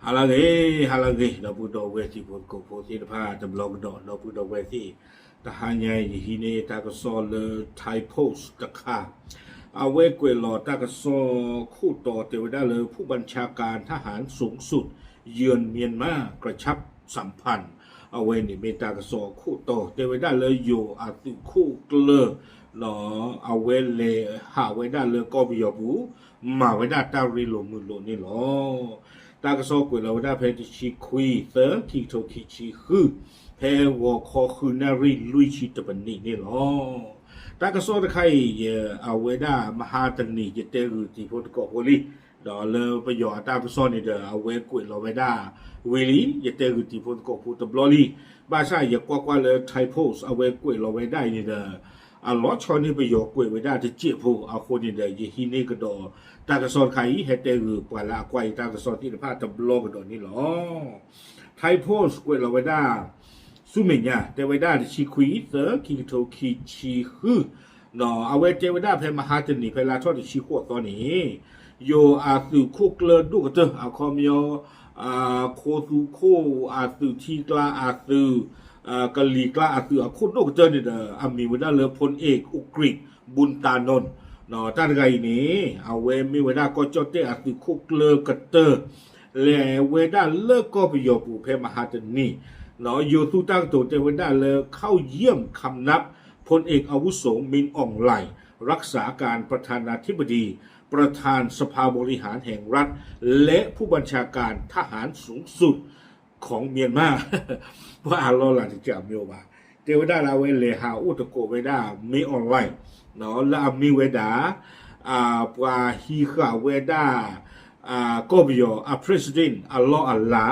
ဟါလၢအဂ့ၤ, ဟါလၢအဂ့ၤ ဒီပုၢ်ဒီဝဲၢ်တံၤဖိသကိးဖိသ့ၣ်တဖၣ်တဘျီကဒီး ဒီပုၢ်ဒီဝဲၢ်သ့ၣ်, တဟါညါအံၤ ယဟံးန့ၢ်တၢ်ကစီၣ်လၢ Thai Post တခါ, အဝဲကွဲးလီၤတၢ်ကစီၣ်ခိၣ်တီတဲဝဲဒၣ်လၢ ผู้บัญชาการทหารสูงสุดเยือนเมียนมา กระชับสัมพันธ์ အဝဲန့ၣ်မ့ၢ်တၢ်ကစီၣ်အခိၣ်တီ တဲဝဲဒၣ်လၢယိၤအသုးခိၣ်ကျၢၢ် အဝဲလဲၤဟးဝဲဒၣ်လၢကီၢ်ပယီၤပူၤ မၤဝဲဒၣ်တၢ်ရ့လိာ်မုာ်လိာ်န့ၣ်လီၤ. တၢ်ကစီၣ်ကွဲးလီၤဝဲဒၣ်ဖဲတဆံခွံသီ ခံကထိခံဆံဃု, ဖဲဂီၤခီဃုနၣ်ရံၣ်လွံၢ်ဆံတပနံးန့ၣ်လီၤ. တၢ်ကစီၣ်တခါအံၤ အဝဲဒၣ်မဟါတနံၤ ယတဲဂုာ်တံၤဖိသကိးဖိလံ, ဒီးလၢပယီၤအတၢ်ကစီၣ်န့ၣ်ဒီး အဝဲကွဲးလီၤဝဲဒၣ်ဝံၤလံ, ယတဲဂုာ်တံၤဖိသကိးဖိတဘျီလံ. ဘၣ်ဆၣ်ယကွၢ်ကွၢ်လၢ Thai Post အဝဲကွဲးလီၤဝဲဒၣ်အံၤန့ၣ်ဒီး အလီၤဆီန့ၢ်ပယီၤကွဲးဝဲဒၣ်တစဲးဖိအဃိန့ၣ်ဒီး ယဟံးန့ၢ်ကဒီးတၢ်ကစီၣ်တခါအံၤ ဟဲတဲဂုာ်ပှၤလၢအကွၢ်ယတၢ်ကစီၣ်သ့ၣ်တဖၣ်တဘျီကဒီးန့ၣ်လီၤ. Thai Post ကွဲးလီၤဝဲဒၣ် ဆူမဲာ်ညါ တဲဝဲဒၣ်တဆံခွံသီ ခံကထိခံဆံဃု, အဝဲတဲဝဲဒၣ်ဖဲမဟါတနံၤ ဖဲလါထီၣ်တဆံဃိးသီန့ၣ် ယိၤအသုးခိၣ်ကျၢၢ်ဒိၣ်ကတၢၢ် အခီပညီ ခိသူခိၣ်အသုး ထံကျါအသုး ကလံၤကျါအသုးအခိၣ်ဒိၣ်ကတၢၢ်န့ၣ်ဒီး အမံၤဝဲဒၣ်လၢ พลเอกอุกฤษ บุญตานนท์ တၢ်တဂၤအံၤန့ၣ် အဝဲမ့ၢ်ဝဲဒၣ်ကီၢ်ကၠီၣ်တဲၣ်အသုးခိၣ်ကျၢၢ်ကတၢၢ် လဲၤဝဲဒၣ်လၢကီၢ်ပယီၤပူၤဖဲမဟါတနံၤ, ယိၤသူတၢ်ကတိၤတဲဝဲဒၣ်လၢ เข้าเยี่ยมคำนับ พลเอกอาวุโส มินอองหล่ายรักษาการประธานาธิบดี ประธานสภาบริหารแห่งรัฐ และผู้บัญชาการทหารสูงสุดของเมียนมา ပှၤအလီၢ်လၤတကးမ့ၢ်ဘၣ်, တဲဝဲဒၣ်လၢအဝဲလဲၤဟးအိၣ်သကိးဝဲဒၣ် မင်းအောင်လှိုင် လၢအမ့ၢ်ဝဲဒၣ် ပှၤဟံးဃာ်ဝဲဒၣ် ကီၢ်ပယီၤအ president အလီၢ်အလၤ,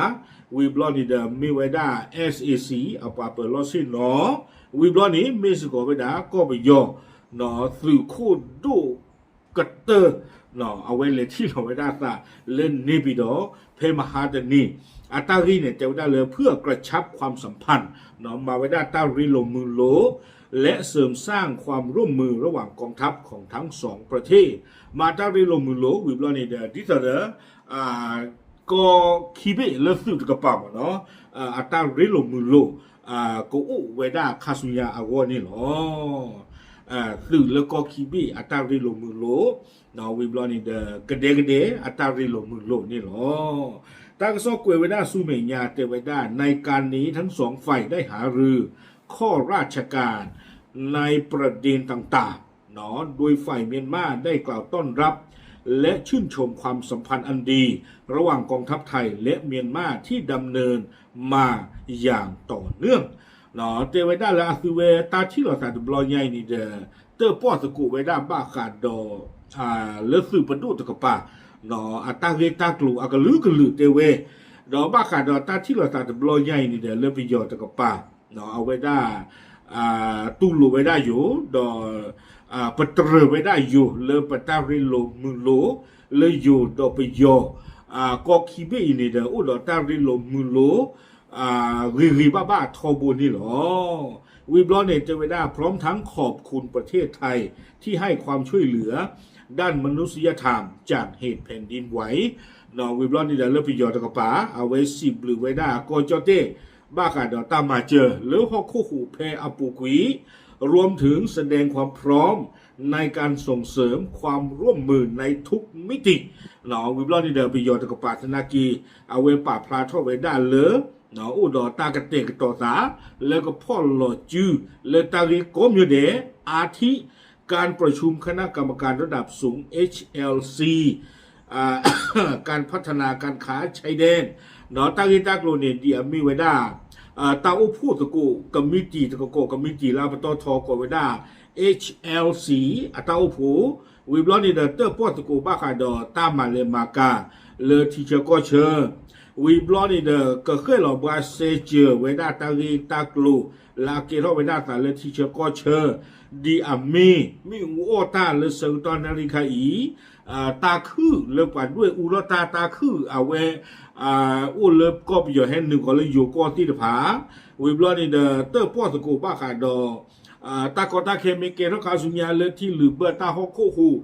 ဝံၤဘျီန့ၣ်ဒီးမ့ၢ်ဝဲဒၣ် SAC အပှၤပၢၤလီၢ်ဆ့ၣ်နီၤ, ဝံၤဘျီန့ၣ် မ့ၢ်စ့ၢ်ကီးဝဲဒၣ် ကီၢ်ပယီၤ သုးခိၣ်ဒိၣ်ကတၢၢ် အဝဲလဲၤထံၣ်လီၤဝဲဒၣ်အသးလၢ နေပြည်တော် ဖဲမဟါတနံၤ, အတၢ်ဂ့ၢ်န့ၣ် တဲဝဲဒၣ်လၢ เพื่อกระชับความสัมพันธ์ မၤဝဲဒၣ်တၢ်ရ့လိာ်မုာ်လိာ် และเสริมสร้างความร่วมมือระหว่างกองทัพของทั้งสองประเทศ မၤတၢ်ရ့လိာ်မုာ်လိာ် ဝံၤဘျီန့ၣ်ဒီး ဒ်သိးဒီး ကီၢ်ခံဘ့ၣ်လၢသုးတကပၤမ့ၢ်နီၤ အတၢ်ရ့လိာ်မုာ်လိာ် ကအိၣ်ဝဲဒၣ်ခါဆူညါအဂီၢ်န့ၣ်လီၤ. သုးလၢကီၢ်ခံဘ့ၣ်အတၢ်ရ့လိာ်မုာ်လိာ် ဝံၤဘျီန့ၣ်ဒီး ကဒဲကဒဲအတၢ်ရ့လိာ်မုာ်လိာ်န့ၣ်လီၤ. တၢ်ကစီၣ်ကွဲးဝဲဒၣ်ဆူမဲာ်ညါတဲဝဲဒၣ် ในการนี้ทั้งสองฝ่ายได้หารือ ข้อราชการในประเด็นต่างๆ โดยฝ่ายเมียนมาได้กล่าวต้อนรับและชื่นชมความสัมพันธ์อันดีระหว่างกองทัพไทยและเมียนมาที่ดำเนินมาอย่างต่อเนื่อง တဲဝဲဒၣ်လၢအသုဝဲတၢ်ထံၣ်လိာ်သးတဘျီညါအံၤန့ၣ်ဒီး တၢၣ်ပီၣ်သကိးဝဲဒၣ်ဘၣ်ဃးဒီး လၢသုးပဒိၣ်တကပၤ အတၢ်ဂ့ၢ်တၢ်ကျိၤအကလုာ်ကလုာ်တဲဝဲ, ဒီးဘၣ်ဃးဒီးတၢ်ထံၣ်လိာ်သးတဘျီညါအံၤန့ၣ်ဒီး လၢပယီၤတကပၤ အဝဲဒၣ် တူၢ်လိာ်ဝဲဒၣ်ယိၤ ဒီး ပတြၢၤဝဲဒၣ်ယိၤလၢပတၢ်ရ့လိာ်မုာ်လိာ် လၢယိၤဒီးပယီၤ ကီၢ်ခံဘ့ၣ်အံၤန့ၣ်ဒီး အိၣ်ဒီးတၢ်ရ့လိာ်မုာ်လိာ် ဂ့ၤဂ့ၤဘၣ်ဘၣ်ထီဘိန့ၣ်လီၤ. ဝံၤဘျီန့ၣ် တဲဝဲဒၣ် พร้อมทั้งขอบคุณประเทศไทยที่ให้ความช่วยเหลือด้านมนุษยธรรม จากเหตุแผ่นดินไหว ဝံၤဘျီန့ၣ်ဒီးလၢပယီၤတကပၤ အဝဲစံးဘျုးဝဲဒၣ်ကီၢ်ကၠီၣ်တဲၣ် ဘၣ်ဃးဒီးတၢ်မၤစၢၤလၢဟီၣ်ခိၣ်ဟူးဖဲအပူၤကွံာ် รวมถึงแสดงความพร้อมในการส่งเสริมความร่วมมือในทุกมิติ ဝံၤဘျီန့ၣ်ဒီးပယီၤတကပၤသနာ်က့ အဝဲပာ်ဖျါထီၣ်ဝဲဒၣ်လၢ အိၣ်ဒီးတၢ်ကတဲာ်ကတီၤသး လၢကဖီၣ်လိာ်စု လၢတၢ်ဂ့ၢ်ကိးမံၤဒဲး อาทิ การประชุมคณะกรรมการระดับสูง เอชแอลซี การพัฒนาการค้าชายแดน ဒီးတၢ်ဂ့ၢ်တၢ်ကျိၤန့ၣ် ဒ်အမ့ၢ်ဝဲဒၣ် တၢ်အိၣ်ဖှိၣ်သကိး ကမံးတံာ်တကကိး ကမံးတံာ်လၢအပတီၢ်ထီကိးဝဲဒၣ် เอชแอลซี အတၢ်အိၣ်ဖှိၣ် ဝံၤဘျီန့ၣ်ဒီး တၢၣ်ပီၣ်သကိးဘၣ်ဃးဒီးတၢ်မၤလဲၤမၤကၤ လၢထံဆၢကီၢ်ဆၢ ဝံၤဘျီန့ၣ်ဒီး ကဃဲၣ်လီၤဘှါစဲကၢၤဝဲဒၣ်တၢ်ဂ့ၢ်တၢ်ကျိၤ လၢအကဲထီၣ်ဝဲဒၣ်သးလၢထံဆၢကီၢ်ဆၢ ဒ်အမ့ၢ် မ့ၣ်အူအီၣ်တၢ်လၢဆၢကတီၢ်နၣ်ရံၣ်ခါအံၤ တၢ်ခုၣ်လၢပှၤဒွဲၣ်အူထီၣ်တၢ် တၢ်ခုၣ်အဝဲ အိၣ်လၢကီၢ်ပယီၤဟဲနုာ်ဃီၤလၢယိၤကီၢ်သ့ၣ်တဖၣ် ဝံၤဘျီန့ၣ်ဒီး တၢၣ်ပီၣ်သကိးဘၣ်ဃးဒီး တၢ်ကီတၢ်ခဲမ့ၢ်ကဲထီၣ်ခါဆူညါလၢထံလုာ်ဘၢၣ်တၢ်ဟီၣ်ခိၣ်ဟူး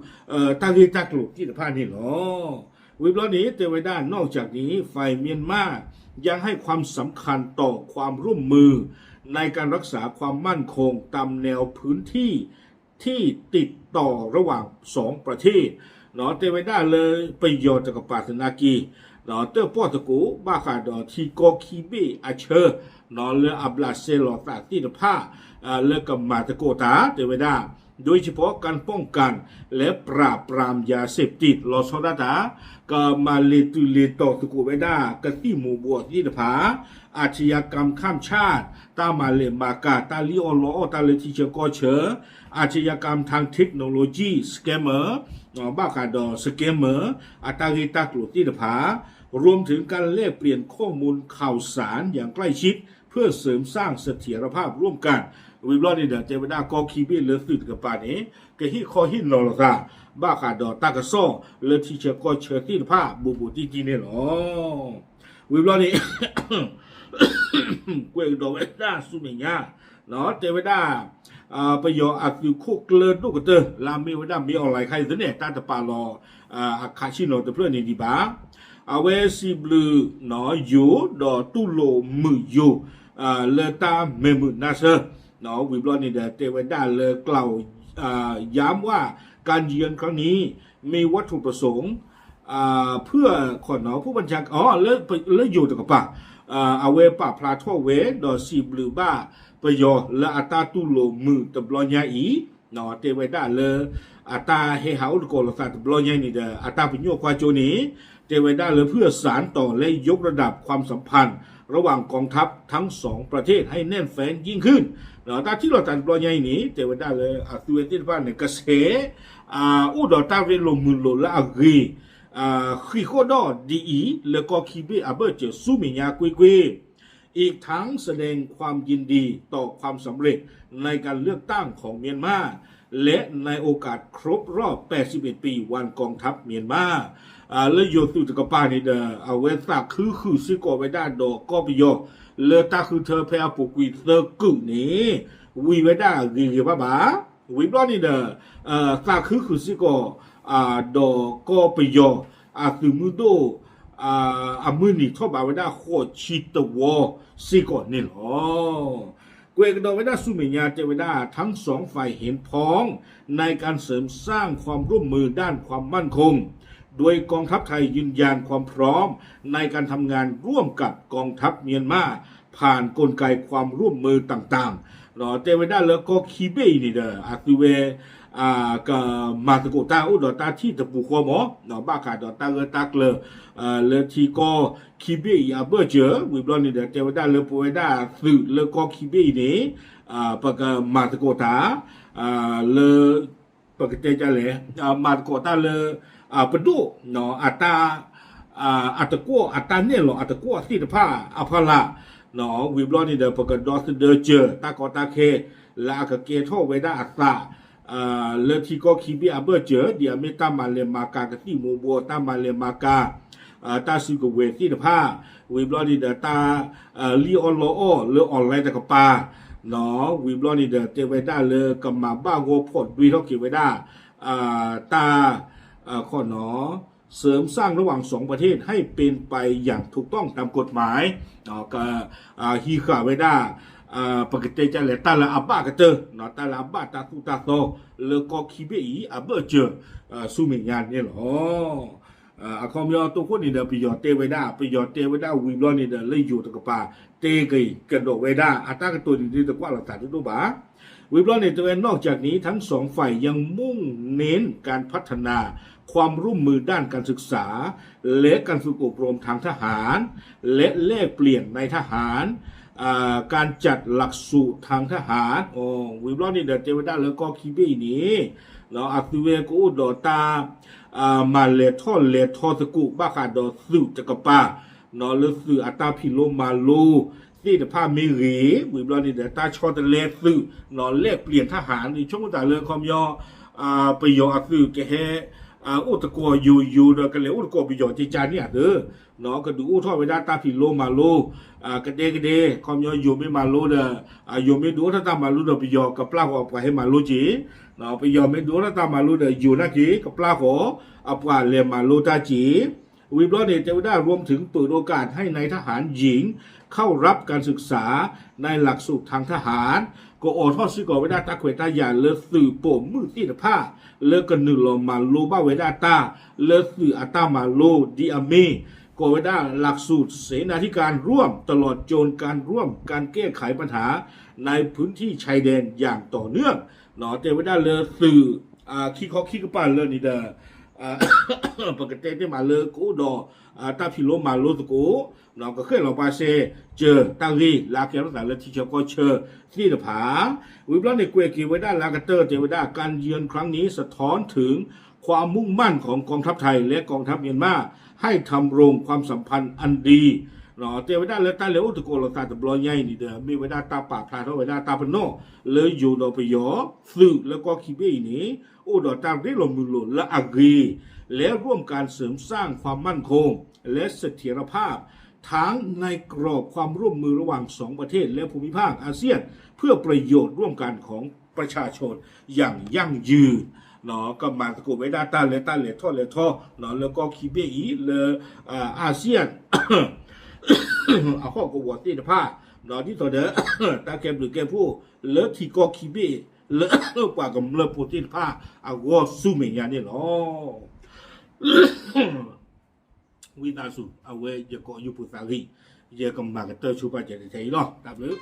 တၢ်ဂ့ၢ်တၢ်ကျိၤသ့ၣ်တဖၣ်န့ၣ်လီၤ. ဝံၤဘျီန့ၣ် တဲဝဲဒၣ် นอกจากนี้ ฝ่ายเมียนมายังให้ความสำคัญต่อความร่วมมือในการรักษาความมั่นคงตามแนวพื้นที่ที่ติดต่อระหว่างสองประเทศ တဲဝဲဒၣ်လၢပယီၤတကပၤသနာ်က့ တၢၣ်ပီၣ်သကိး ဘၣ်ဃးဒီးထံကီၢ်ခံဘ့ၣ်အဆၢ လၢအဘျးစဲလီၤသးသ့ၣ်တဖၣ် လၢကမၤသကိးတၢ် တဲဝဲဒၣ် โดยเฉพาะการป้องกันและปราบปรามยาเสพติด လီၤဆီဒၣ်တၢ် ကမၤလ့ၤတုၤလ့ၤတီၤသကိးဝဲဒၣ် ကသံၣ်မူၤဘှီးသ့ၣ်တဖၣ် อาชญากรรมข้ามชาติ တၢ်မၤလဲၤမၤကၤ တၢ်လံၣ်အီၣ်လီအီၣ် တၢ်လၢထံဆၢကီၢ်ဆၢ อาชญากรรมทางเทคโนโลยี scammer ဘၣ်ဃးဒီး scammer အတၢ်ဂ့ၢ်တၢ်ကျိၤသ့ၣ်တဖၣ် รวมถึงการแลกเปลี่ยนข้อมูลข่าวสารอย่างใกล้ชิด เพื่อเสริมสร้างเสถียรภาพร่วมกัน ဝံၤဘျီန့ၣ်ဒီး တဲဝဲဒၣ်ကီၢ်ခံဘ့ၣ်လၢသုးတကပၤန့ၣ် ကဟ့ၣ်ခီဟ့ၣ်နီၤလိာ်သး ဘၣ်ဃးဒီးတၢ်ကစီၣ်လၢထံဆၢကီၢ်ဆၢသ့ၣ်တဖၣ် ဘူးဘူးတံၢ်တံၢ်န့ၣ်လီၤ. ဝံၤဘျီန့ၣ် ကွဲးကဒီးဝဲဒၣ်ဆူမဲာ်ညါ တဲဝဲဒၣ် ပယီၤအသုးခိၣ်ကျၢၢ်ဒိၣ်ကတၢၢ် လၢအမ့ၢ်ဝဲဒၣ် မင်းအောင်လှိုင် ခဲအံၤန့ၣ် တၢ်တပာ်လီၤ အခးဆ့ၣ်နီၤတဖျၢၣ်န့ၣ်ဒံးဘၣ်. အဝဲစံးဘျုးယိၤ ဒီးတူၢ်လိာ်မုာ်ယိၤ လၢတၢ်မဲာ်မုာ်နါဆၢ ဝံၤဘျီန့ၣ်ဒီး တဲဝဲဒၣ်လၢ กล่าวย้ำว่าการเยือนครั้งนี้มีวัตถุประสงค์ เพื่อ ขอน้อมผู้บัญชา လၢယိၤတကပၤ အဝဲပာ်ဖျါထီၣ်ဝဲ ဒီးစံးဘျုးဘၣ်ပယီၤလၢအတၢ်တူၢ်လိာ်မုာ်တဘျီညါအံၤ တဲဝဲဒၣ်လၢ အတၢ်ဟဲဟးအိၣ်သကိးလိာ်သးတဘျီညါအံၤန့ၣ်ဒီး အတၢ်ပညိၣ်ကွၢ်ကၠိန့ၣ် တဲဝဲဒၣ်လၢ เพื่อสานต่อและยกระดับความสัมพันธ์ระหว่างกองทัพทั้งสองประเทศให้แน่นแฟ้นยิ่งขึ้น တၢ်ထံၣ်လိာ်သးတဘျီညါအံၤန့ၣ် တဲဝဲဒၣ်လၢအသုဝဲသ့ၣ်တဖၣ်န့ၣ် ကဆဲး အိၣ်ဒီးတၢ်ရ့လိာ်မုာ်လိာ်လၢအဂ့ၤ ဃံးဃီၣ်ဒီးဒ်အံၤ လၢကီၢ်ခံဘ့ၣ်အဘၢၣ်စၢၤဆူမဲာ်ညါကွ့ၢ်ကွ့ၢ် อีกทั้งแสดงความยินดีต่อความสำเร็จในการเลือกตั้งของเมียนมา และในโอกาสครบรอบแปดสิบเอ็ดปีวันกองทัพเมียนมา လၢယိၤသုးတကပၤန့ၣ်ဒီး အဝဲသးခုဃုာ်စ့ၢ်ကီးဝဲဒၣ်ဒီးကီၢ်ပယီၤ လၢတၢ်ဃုထၢဖဲအပူၤကွံာ်သၢကုာ်န့ၣ် ဝံၤဝဲဒၣ်ဂ့ၤဂ့ၤဘၣ်ဘၣ် ဝံၤဘျီန့ၣ်ဒီး သးခုဃုာ်စ့ၢ်ကီး ဒီးကီၢ်ပယီၤ အသုးမုၢ်ဒိၣ် အမုၢ်နံၤထီၣ်ဘးဝဲဒၣ်ဃိးဆံတဝီစ့ၢ်ကီးန့ၣ်လီၤ. ကွဲးကဒီးဝဲဒၣ်ဆူမဲာ်ညါတဲဝဲဒၣ် ทั้งสองฝ่ายเห็นพ้องในการเสริมสร้างความร่วมมือด้านความมั่นคง โดยกองทัพไทยยืนยันความพร้อมในการทำงานร่วมกับกองทัพเมียนมา ผ่านกลไกความร่วมมือต่างๆ တဲဝဲဒၣ်လၢကီၢ်ခံဘ့ၣ်အံၤန့ၣ်ဒီး အသုဝဲ ကမၤသကိးတၢ်အိၣ်ဒီးတၢ်ထံၣ်တပူၤဃီမး ဘၣ်ဃးဒီးတၢ်ဂၢၢ်တၢ်ကျၢၤ လၢထံကီၢ်ခံဘ့ၣ်အံၤအဘၢၣ်စၢၤ ဝံၤဘျီန့ၣ်ဒီး တဲဝဲဒၣ်လၢပဝဲဒၣ်သုးလၢကီၢ်ခံဘ့ၣ်အံၤန့ၣ် ပကမၤသကိးတၢ် လၢ ပကတဲဒ်လဲၣ် မၤသကိးတၢ်လၢ ပဒိၣ် အတၢ် အတကွီၣ် အတၢ်နဲၣ်လီၤအတကွီၣ်သ့ၣ်တဖၣ်အဖီလာ် ဝံၤဘျီန့ၣ်ဒီး ပကဒီသဒၢစၢၤ တၢ်ကီတၢ်ခဲ လၢအကကဲထီၣ်ဝဲဒၣ်အသး လၢထံကီၢ်ခံဘ့ၣ်အဘၢၣ်စၢၤ ဒ်အမ့ၢ်တၢ်မၤလဲၤမၤကၤကသံၣ်မူၤဘှီး တၢ်မၤလဲၤမၤကၤ တၢ်စုကဝဲၤသ့ၣ်တဖၣ် ဝံၤဘျီန့ၣ်ဒီး တၢ် လံၣ်အီၣ်လီအီၣ်လၢ online တကပၤ ဝံၤဘျီန့ၣ်ဒီး တဲဝဲဒၣ်လၢကမၤဘၣ်ဂီၢ်ဖီၣ်ဒွဲထီၣ်က့ၤဝဲဒၣ် တၢ် ခီနီၤ เสริมสร้างระหว่างสองประเทศให้เป็นไปอย่างถูกต้องตามกฎหมาย က ဟံးဃာ်ဝဲဒၣ် ပကတဲဒ်လဲၣ် တၢ်လၢအဘၣ်ကတၢၢ် တၢ်လၢအဘၣ်တၢ်သူၣ်တၢ်သီ လၢကီၢ်ခံဘ့ၣ်အံၤ အဘၢၣ်စၢၤ ဆူမဲာ်ညါန့ၣ်လီၤ. အခီပညီတိခိၣ်န့ၣ်ဒီး ပယီၤတဲဝဲဒၣ် ပယီၤတဲဝဲဒၣ်ဝံၤဘျီန့ၣ်ဒီး လၢယိၤတကပၤ တဲက့ၤကဒီးဝဲဒၣ် အတၢ်ကတိၤန့ၣ်ဒ်တကွၢ်လိာ်သးဒိၣ်ဒိၣ်ဘၣ် ဝံၤဘျီန့ၣ်တဲဝဲ นอกจากนี้ ทั้งสองฝ่ายยังมุ่งเน้นการพัฒนาความร่วมมือด้านการศึกษา และการฝึกอบรมทางทหาร และแลกเปลี่ยนนายทหาร การจัดหลักสูตรทางทหาร ဝံၤဘျီန့ၣ်ဒီး တဲဝဲဒၣ်လၢကီၢ်ခံဘ့ၣ်အံၤန့ၣ် အသုဝဲကအိၣ်ဒီးတၢ် မၤလဲၤထီၣ်လဲၤထီသကိး ဘၣ်ဃးဒီးသုးတကပၤ လၢသုးအတၢ်ဖံးလိမၤလိသ့ၣ်တဖၣ်မ့ၢ်ဂ့ၤ ဝံၤဘျီန့ၣ်ဒီး တၢ်ဆီတလဲသုး လဲၣ်ပျံၤထၣ်ဟးန့ၣ် ဆိကမိၣ်တၢ်လၢခီပညီ ပယီၤအသုးကဟဲ အိၣ်သကိးယိၤယိၤဒီး ကလဲၤအိၣ်သကိးပယီၤကကါန့ၣ်ဧါသၢ ကဒုးအိၣ်ထီၣ်ဝဲဒၣ်တၢ်ဖံးလိမၤလိ ကဒဲကဒဲ ခီပညီယိၤမ့ၢ်မၤလိဒီး ယိၤမ့ၢ်ဒုးအိၣ်ထီၣ်တၢ်မၤလိဒီး ပယီၤကပျၢ်ဃီၤအပှၤဟဲမၤလိက့ၤ ပယီၤမ့ၢ်ဒုးအိၣ်ထီၣ်တၢ်မၤလိဒီး ယိၤနာ်က့ၤ ကပျၢ်ဃီၤအပှၤလဲၤမၤလိတၢ်က့ၤ ဝံၤဘျီန့ၣ် တဲဝဲဒၣ် รวมถึงเปิดโอกาสให้นายทหารหญิงเข้ารับการศึกษาในหลักสูตรทางทหาร ကအိးထီၣ်စ့ၢ်ကီးဝဲဒၣ်တၢ်ခွဲးတၢ်ယာ်လၢသုးပိာ်မုၣ်သ့ၣ်တဖၣ် လၢကနုာ်လီၤမၤလိဘၣ်ဝဲဒၣ်တၢ် လၢသုးအတၢ်မၤလိဒ်အမ့ၢ် ကိးဝဲဒၣ် หลักสูตรเสนาธิการร่วม ตลอดจนการร่วมกันแก้ไขปัญหาในพื้นที่ชายแดนอย่างต่อเนื่อง တဲဝဲဒၣ်လၢသုး ခံခီခံကပၤလၢာ်န့ၣ်ဒီး ပကတဲတ့ၢ်မးလၢကအိၣ်ဒီး တၢ်ဖံးလိမၤလိသကိး ကဃဲၣ်လီၤပှၤစဲ စၢၤတၢ်ဂ့ၢ်လၢအကဲထီၣ်သးလၢထံဆၢကီၢ်ဆၢသ့ၣ်တဖၣ် ဝံၤဘျီန့ၣ် ကွဲးက့ၤဝဲဒၣ်လၢအကတၢၢ် တဲဝဲဒၣ် การเยือนครั้งนี้สะท้อนถึงความมุ่งมั่นของกองทัพไทยและกองทัพเมียนมาให้ดำรงความสัมพันธ์อันดี တဲဝဲဒၣ်လၢတၢ်လဲၤအိၣ်သကိးလိာ်သးတဘျီညါအံၤန့ၣ်ဒီး မ့ၢ်ဝဲဒၣ်တၢ်ပာ်ဖျါထီၣ်ဝဲဒၣ်တၢ်ပနီၣ်လၢယိၤဒီးပယီၤသုးလၢကီၢ်ခံဘ့ၣ်အံၤန့ၣ် အိၣ်ဒီးတၢ်ရ့လိာ်မုာ်လိာ်လၢအဂ့ၤ และร่วมกันเสริมสร้างความมั่นคงและเสถียรภาพทั้งในกรอบความร่วมมือระหว่างสองประเทศและภูมิภาคอาเซียนเพื่อประโยชน์ร่วมกันของประชาชนอย่างยั่งยืน ကမၤသကိးဝဲဒၣ်တၢ်လၢတၢ်လဲၤထီၣ်လဲၤထီ လၢကီၢ်ခံဘ့ၣ်အံၤ လၢ အာဆီယံ အဟီၣ်ကဝီၤသ့ၣ်တဖၣ် ဒ်သိးဒီး တၢ်ကဲဘျုးကဲဖှိၣ်လၢထံကီၢ်ခံဘ့ၣ် လၢပှၤကမျၢၢ်ဖိသ့ၣ်တဖၣ်အဂီၢ်ဆူမဲာ်ညါန့ၣ်လီၤ. ဝံသးစူၤ အဝဲယကိးယုၢ်ဖိသးဂံၢ် ယကမၤကတၢၢ်ဆိပာ်စၢၤတထဲအံၤလီၤ. တၢ်ဘျုး